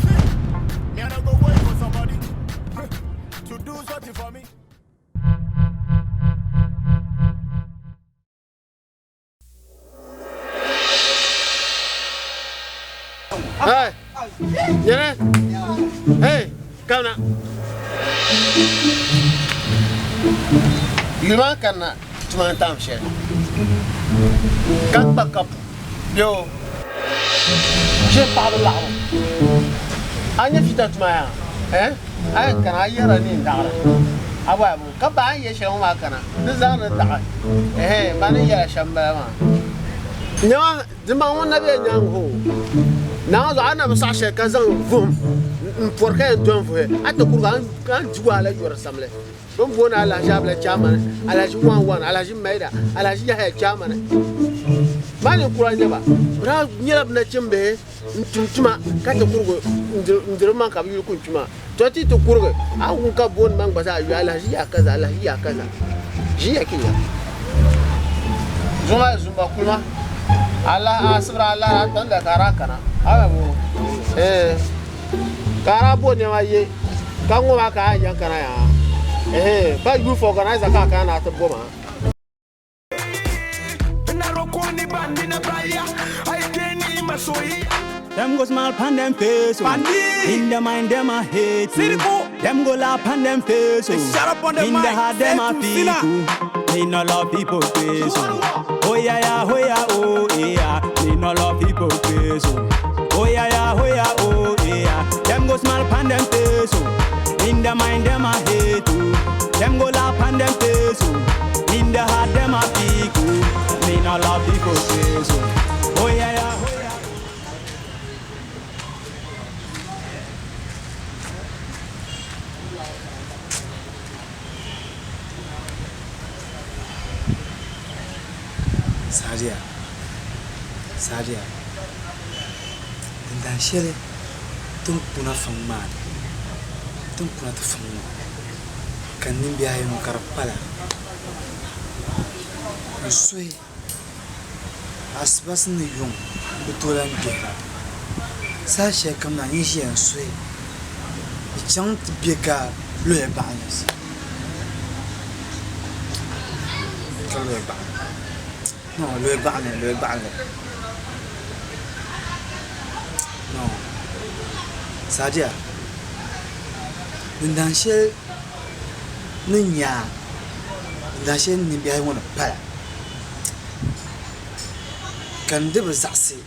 See, me I no go wait for somebody to do something for me. Hey, nyɛli hey kamina yuli maa kanna tuma ni tam shɛli ka kpa kapu bɛ o shee paɣaba laɣibu a nyɛ fita tuma yaa eh a yɛn kana a yɛrila neen daɣiri a bɔhi bo ka ba a ni yɛ shɛli ŋɔ maa kana di zaŋdi daɣi eh ba ni yɛra shɛm m-bala maa nyama Dimbɔŋɔ ŋun na be nyaaŋa ŋɔ, Naawuni zuɣu a na bi saɣi shɛli ka zaŋ vuhim m-pɔri ka yɛn dɔni vuhi a ti kurigi a ni di wahala yɔri samli. Bɛ ni booni Alhaji Abila Chaamani, Alhaji Wanwan, Alhaji Maida, Alhaji Yahaya Chaamani maa ninkura n-nyɛ ba. Bɛ daa nyɛla bɛ nachimbihi n-tum tuma ka ti kurigi n-diri bɛ maŋ ka bɛ yuli kuli kpi maa. Tɔ ti ti kurigi a ni wum ka booni man gba zaa yuli Alhaji Yaha kaza, Alhaji Yaha kaza. Ʒiya ki ya. Zuŋa zumba kulima. Allah a sibira a lahira a kpanda ka a daa kana. A bɛ bo eh ka a daa bo nɛma ye ka ŋɔ maa ka a yɛn kana yaa eh pa youth organizer ka a kana ni a ti bo ma. Them go smile pon them face, oh. Pandi. In the mind them a hate, oh. Siriku. Them go laugh pon them face, oh. They shut up on the In the mic. heart them a Say to feel, sinner. oh. Me no love people face, oh. Oh yeah yeah, oh yeah oh yeah. Me no love people face, oh. Oh yeah yeah, oh yeah oh yeah. Them go smile pon them face, oh. In the mind them a hate, oh. Them go laugh pon them face, oh. In the heart them a feel, oh. Me no love people face, oh. Oh yeah yeah, oh yeah. Saadia, Saadia, din dahin shɛli ti ni kuna fim maa ni, ti ni kuna ti fim ŋɔ ka n nimbihi ayi ŋɔ ka di pala n-suhi Asibaasi ni yuŋ bi tooi lahi gbihira. Saha shɛli kam na n ʒiya n-suhi di chaŋ ti be ka luhi baɣa ni ka luhi baɣa ni no luhi baɣa ni luhi baɣa ni no Sadiya din dahin shɛli ni nya a din dahin shɛli nimbihi ayi ŋɔ ni pala ka n di bi zaɣisi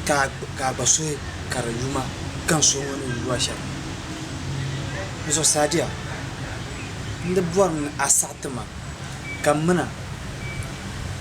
ka a gba suhi ka di yuma ka n suhu ŋɔ ni yuwa shɛm. Di zuɣu Sadiya n di bɔri ni a saɣi ti ma ka m mina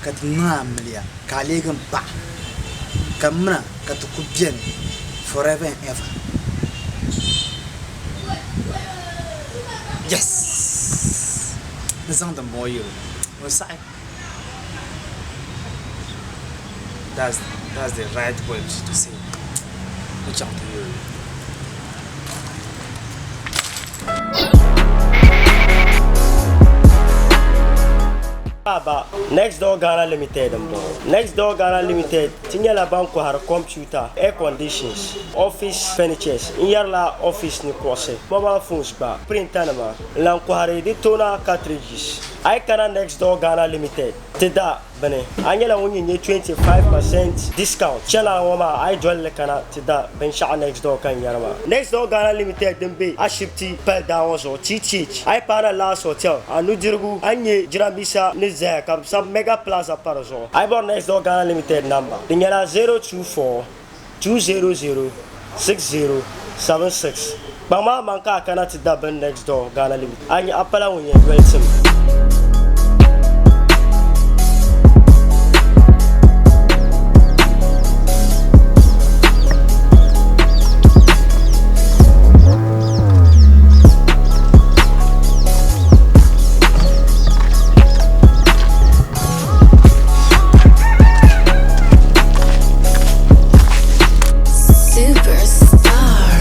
ka ti niŋ amiliya ka a leegi m paɣa ka m mina ka ti ku beni forever and ever. Yes! N zaŋ dimbɔŋɔ yɛl o, o saɣi. That's, that's the right word to say. N chaŋ ti yɛl o. Aba, Next Door Ghana Limited n bɔŋɔ. Next Door Ghana Limited ti nyɛla ban kɔhiri computer, air conditions, office furnitures n yɛrila office ni kuɣusi, mobile phones gba, printer nima n lan kɔhiri di toner cartridges. A yi kana Next Door Ghana Limited ti da bini, a nyɛla ŋun yi nya 25% discount. Channel ŋɔ maa a yi doli li kana ti da binshɛɣu Next Door ka n yɛri maa. Next Door Ghana Limited din be Ashibti pali daa ŋɔ zuɣu, TTH, a yi paana Last Hotel, a nudirigu a ni nya jiranbiisa ni zaya ka bɛ sabi Mega Plaza pa di zuɣu. A yi bɔri Next Door Ghana Limited namba, di nyɛla 024 200 6076. Kpaŋ maa maŋ ka a kana ti da bini Next Door Ghana Limited, a nya a pala ŋun yɛn doli tim. Superstar.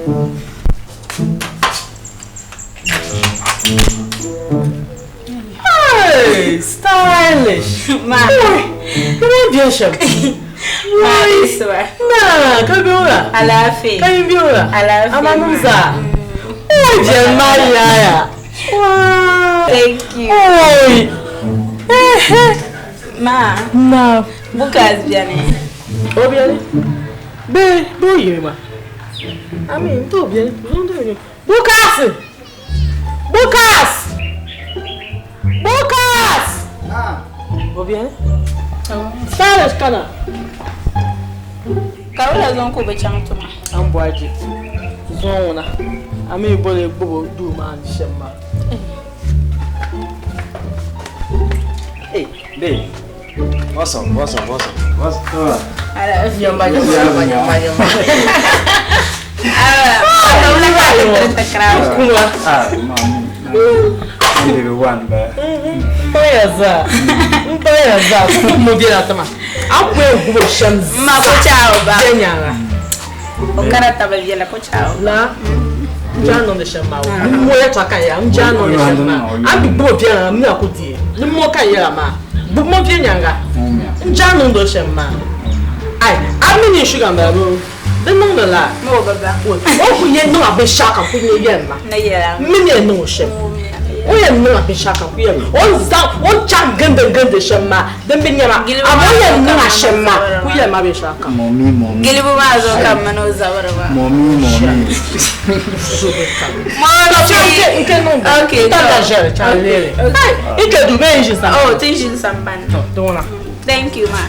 Hey, stylish. Ma. Oi, you want sham? Ma iswa. Na, ka bi wura. Alaafee. Ka bi wura. Alaafee. Ama numza. Oi, je mali ya. Wow. Thank you. Oi. Ma. Na. Bukas biani. O biani. Be, bo yiri ma. I mean, to biani. Zondo ni. Bukas. Bukas. Bukas. Na. O biani. Stylish kana. Ka wula zaŋ ka o bi chaŋ tuma. An bɔji. Zuŋ ŋuna. A mi boli gbubi duu maa ni shɛm maa. Hey, babe. What's up? What's up? What's up? What's up? Nyamba, nyamba, nyamba, nyamba. Ah, wula ka a tiri takara. Kuma. Ah, mom. I'm baby one, but. Mpaya zaa. Mpaya zaa. Mo biɛla tuma. An kun ye gbubi shɛm Ma ko ciao ba. Viɛnyɛla. O kara taba viɛla ko ciao. La. N jaa niŋdi shɛm maa o. Ni mo yɛltɔɣa ka n yɛra n jaa niŋdi shɛm maa. An bi gbubi viɛnyɛla n mi na ku deei. Ni mo ka n yɛra maa. Gbubi mo viɛnyɛŋga. N jaa niŋdi o shɛm maa. Ai, a mi ni sugar n bala boo. Di niŋdi la. Mo ba ba. O ku yɛn niŋ a binshɛɣu kam ku nyɛ yɛm ma. Ne yɛla. N mi ni yɛn niŋ o shɛm. O yɛn niŋ a binshɛɣu kam ku yɛm. O zaŋ o chaŋ gindi gindi shɛm maa din bi nyɛma. Amma o yɛn niŋ a shɛm maa ku yɛm ma binshɛɣu kam. Mommy, mommy. Gilibu maa zuɣu ka m mini o zabiri maa. Mommy, mommy. Nke nke niŋ ba. Okay, Ta da go. ʒɛli chaŋ leeli. Ai, i kpe duu bee n ʒi sambani. Oh, ti ʒi sambani. To, di ŋuna. Thank you, ma.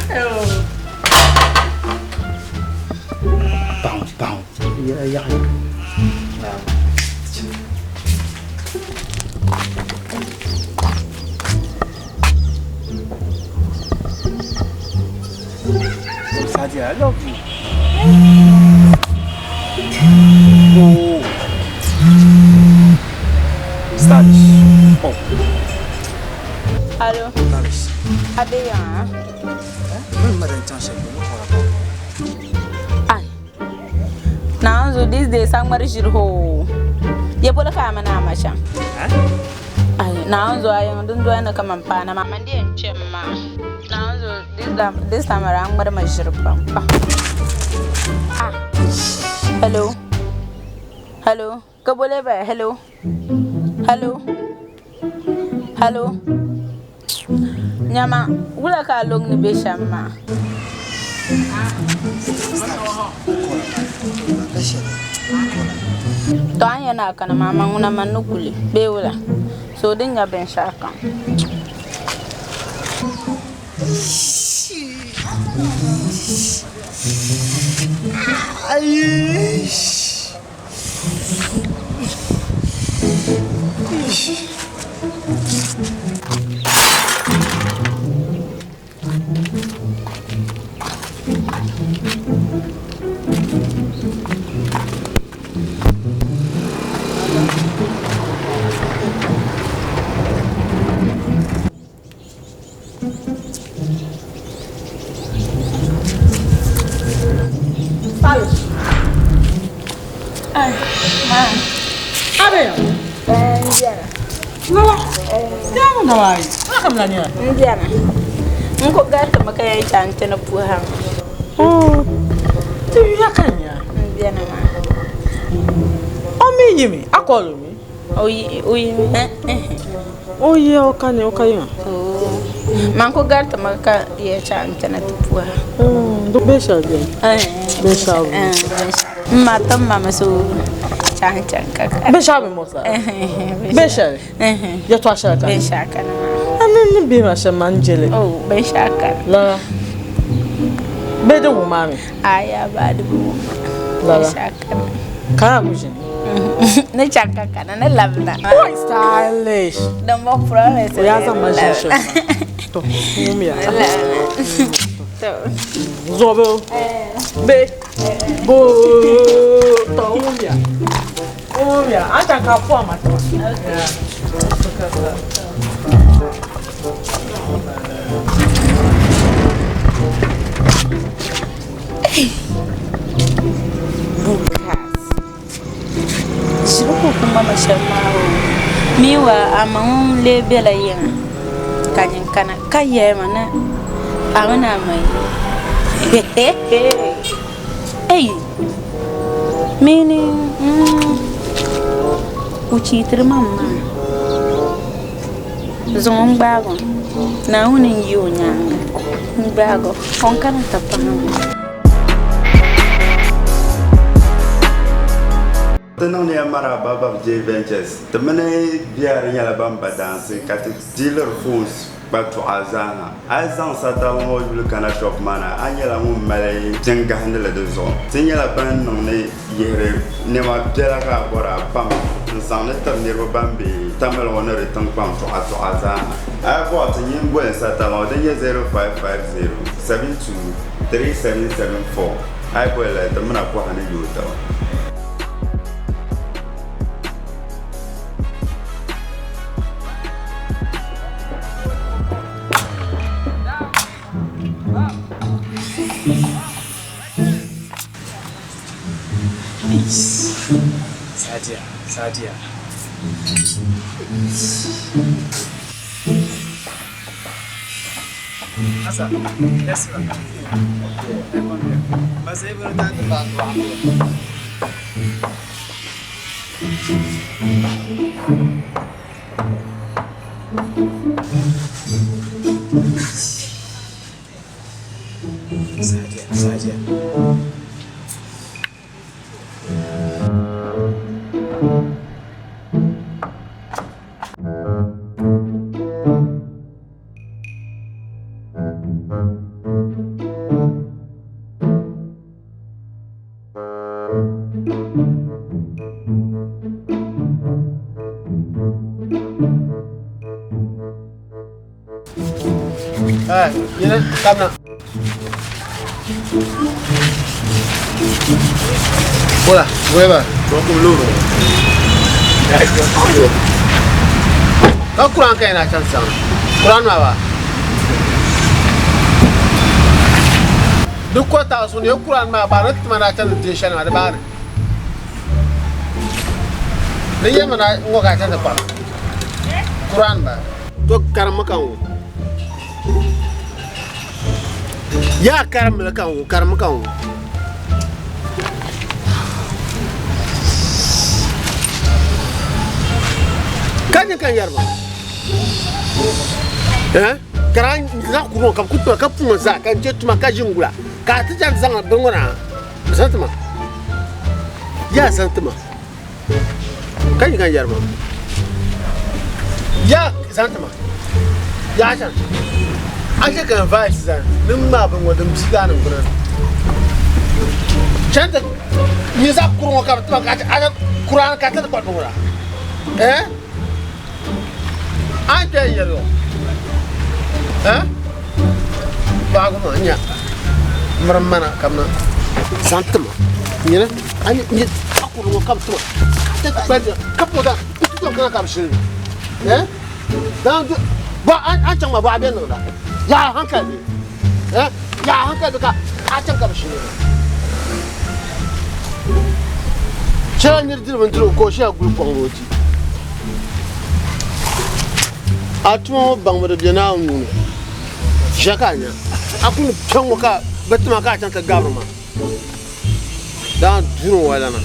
Bounce, bounce. Yeah, yeah. Wow. Sadia, I love you. Oh. Stylish. Oh. Hello. Stylish. A be yan? Mimi mara nchansha kwa kwa. Ai. Naanzu these days an ŋmari ʒiri hoo. Ye boli ka a mini a ma shɛm. Ai, naanzu a yiŋ din doya ni ka man paana maa. Man di yɛn kpɛm maa. Naanzu this time around an ŋmari ma ʒiri pam pam. Ah. Hello. Hello. Ka boli ba hello. Hello. Hello. Nyama, wula ka a loŋ ni be shɛm maa? To a ni yɛn a kana maa, man ŋuna man ni kuli bee wula? So din nya binshɛɣu kam. Stylish. Ai, ma. A be yan? N biɛni. Lala. Yaa ŋun dawa ayi. Ala ka bila ni ya. N biɛni. N ko garitimi ka yɛn chaŋ ti ni puhi a. Oh. Ti yuya ka nya. N biɛni maa. O mi yimi, a kɔlu mi. O yi o yi mi. O yi o ka ni o ka yiŋa. Oh. Man ko garitimi ka yɛn chaŋ ti ni ti puhi a. Do bɛ shɛli bɛni. Bɛ shɛli bɛni. N ma tim ma mi so chaŋ chaŋ ka ka. Bɛ shɛli bɛ mɔsa. Bɛ shɛli. Yɛltɔɣa shɛli ka. Binshɛɣu kana maa. A ni ni bɛ ma shɛm maa n jeli. Oh, binshɛɣu kana. Lala. Bɛ di wum maa mi. Aya ba di bi wum. Lala. Binshɛɣu kana. Ka a ku ʒini. Ni chaŋ ka kana ni labina. Oi, stylish. Din bo promise. O yaa zaŋ ma ʒini shɛm maa. To, wum ya. To. Zobo. Be. Bo. To wum ya. Wum ya. A chaŋ ka puhi ma tuma. Bukas. ku ŋma ma shɛm maa oo. Meanwhile, a ma ŋun lee bela yiŋa ka nyin kana ka yɛli ma ni a mini a ma yi. Ei! Meaning, o cheatiri ma maa. Zuŋɔ n-gbaagi o. Naawuni n-yi o nyaaŋa n-gbaagi o. O ni kana ti pahi ma. Ti niŋdiya Maraba Babjay Ventures. Ti mini biɛri nyɛla ban ba daansi ka ti dealiri phones kpa tuɣa zaaha. A yi zaŋ satali ŋɔ yuli kana shop maa na, a nyɛla ŋun mali pin gahindili di zuɣu. Ti nyɛla ban niŋdi yihiri nɛma biɛla ka a bɔra pam n-zaŋdi tiri niriba ban be Tamale ŋɔ ni di tiŋkpaŋ tuɣa tuɣa zaaha. A yi bɔri ti nyin boli satali ŋɔ din nyɛ 0550 72 3774. A yi boli li ti mina kɔha ni yooi taba. Sadiya, Sadiya. Asa, yes sir. Sadiya, Sadiya. Eh, yine kamna. Hola, weba. Ka Quran ka ina can san. Quran ma ba. Duk ko ta su ne Quran ma ba na tuma na can din shan ma da ba ne. Ni yema na ngo ka can da kwa. Quran ba. To karama kan wo. Ya karamla kan wo, karama kan wo. Kan kan yarma. Eh? Karan za ku ro kam ku to ka pun za kan je tuma ka jingula. Ka ti jan zanga bangona. Santuma. Ya santuma. Kan kan yarma. Ya santuma. Ya shan. Ashe kan vice zan nin ma bin wadin siga nan gurin. Can da ni za ku ro ka tuma ka a Quran ka ta ko dora. Eh? An ke yelo. Eh? Ba ko ma nya. Maramana kamna. Santuma. Ni ne? Ani ni ku ro ka tuma. Ka ta ka ka da ku to ka shi. Eh? Dan ba an an can ma ba abin nan da. Ya hankali. Eh? Ya hankali ka a can ka shi. Chala nir dir ban dir ko shi a gul kwang roti. A tuma ŋɔ baŋ di bɛ Naawuni nuu ni. Ʒe ka a nya. A ku ni kpe ŋɔ ka bɛ ti ma ka a chaŋ ti gabiri ma. Daa duri walana.